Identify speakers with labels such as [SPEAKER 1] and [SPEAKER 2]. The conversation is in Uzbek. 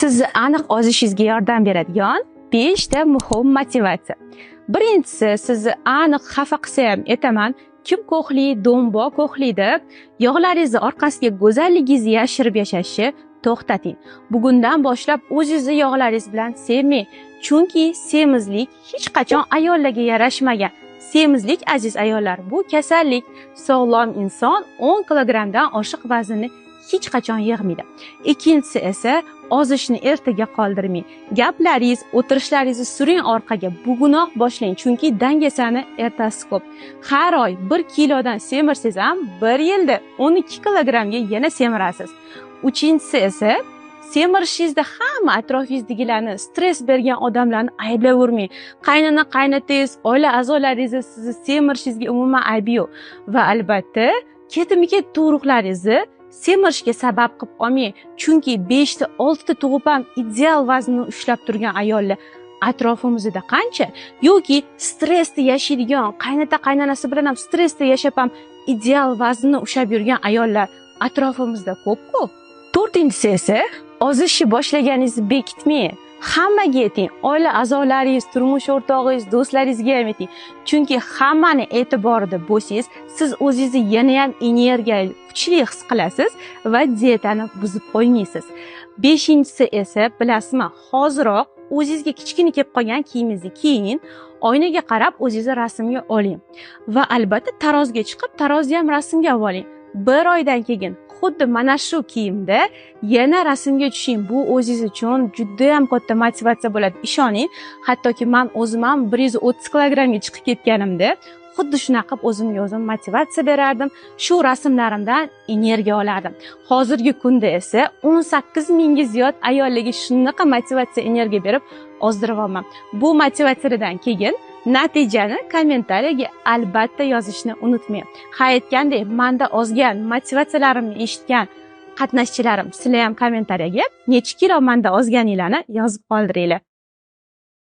[SPEAKER 1] Sizni aniq ozishingizga yordam beradigan 5 ta muhim motivatsiya. Birinchisi, sizni aniq xafa qilsa ham aytaman, kim ko'hli, do'mbo ko'hli deb yog'laringizni orqasiga go'zalligingizni yashirib yashashni to'xtating. Bugundan boshlab o'zingizni yog'laringiz bilan sevmang, chunki semizlik hech qachon ayollarga yarashmagan. Semizlik, aziz ayollar, bu kasallik. Sog'lom inson 10 kilogrammdan oshiq vaznni hech qachon yig'maydi. Ikkinchisi esa ozishni ertaga qoldirmang. Gaplaringiz, o'tirishlaringizni suring orqaga, bugunoq boshlang, chunki dangasani ertasi ko'p. Har oy 1 kilodan semirsangiz ham 1 yilda 12 kilogrammga yana semirasiz. Uchinchisi esa semirishingizda hamma atrofingizdagilarni, stress bergan odamlarni ayblayvermang. Qaynona, qaynotangiz, oila a'zolaringizni sizni semirishingizga umuman aybi yo'q. Va albatta, ketma-ket tug'ruqlaringizni semirishga sabab qilib olmang. Chunki 5 ta, 6 ta tug'ib ham ideal vaznni ushlab turgan ayollar atrofimizda qancha? Yoki stressda yashaydigan, qaynota qaynonasi bilan ham stressda yashab ham ideal vaznni ushlab yurgan ayollar atrofimizda ko'p-ku. To'rtinchisi esa ozishni boshlaganingizni bekitmang. Hammaga ayting, oila a'zolaringiz, turmush o'rtog'ingiz, do'stlaringizga ham ayting. Chunki hammani e'tiborida bo'lsangiz, siz o'zingizni yana ham energiya, kuchli his qilasiz va dietani buzib qo'ymaysiz. Beshinchisi esa, bilasizmi, hoziroq o'zingizga kichkina kelib qolgan kiyimingizni kiying, oynaga qarab o'zingizni rasmga oling va albatta tarozga chiqib, tarozni ham rasmga oling. Bir oydan keyin xuddi mana shu kiyimda yana rasmga tushing. Bu o'zingiz uchun juda ham katta motivatsiya bo'ladi. Ishoning, hattoki men o'zim ham 130 kilogrammga chiqib ketganimda xuddi shunaqa qilib o'zimga o'zim motivatsiya berardim. Shu rasmlarimdan energiya olardim. Hozirgi kunda esa 18 mingga ziyod ayollarga shunaqa motivatsiya, energiya berib ozdiryapman. Bu motivatsiyadan keyin natijani kommentariyaga albatta yozishni unutmang. Ha, aytgandek, menda ozgan motivatsiyalarimni eshitgan qatnashchilarim, sizlar ham kommentariyaga necha kilo menda ozganinglarni yozib qoldiringlar.